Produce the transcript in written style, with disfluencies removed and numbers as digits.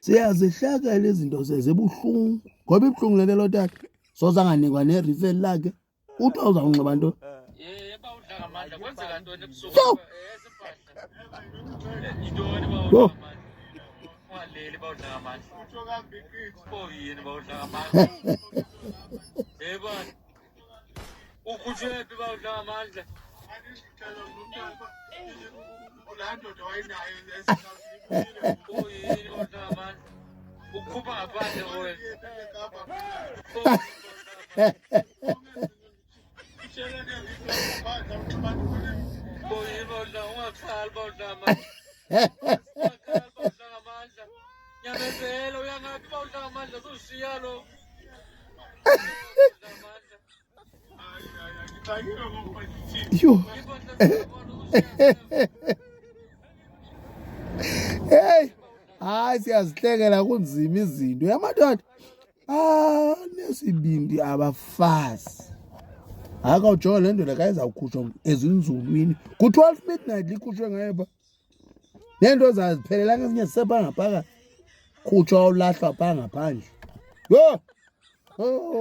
Siyazihlekela izinto sezibuhlungu ngoba ibuhlungu le nto lo tata soze anganikwa nerifeli lakhe uthi uzawunxiba ntoni. Yho! Yho! Yho. Hey, hayi siyazihlekela kunzima izinto. Yamadoda. Ah, nesibindi abafazi. Hayi kawujonga le ndoda ka izawukhutshwa ezinzulwini. Ku-12 midnight likhutshwe ngayo pha. Neento zaziphelelanga ezinye zisepha ngaphakathi. Khutshwa ulahlwa phaa ngaphandle. Yho! Oh.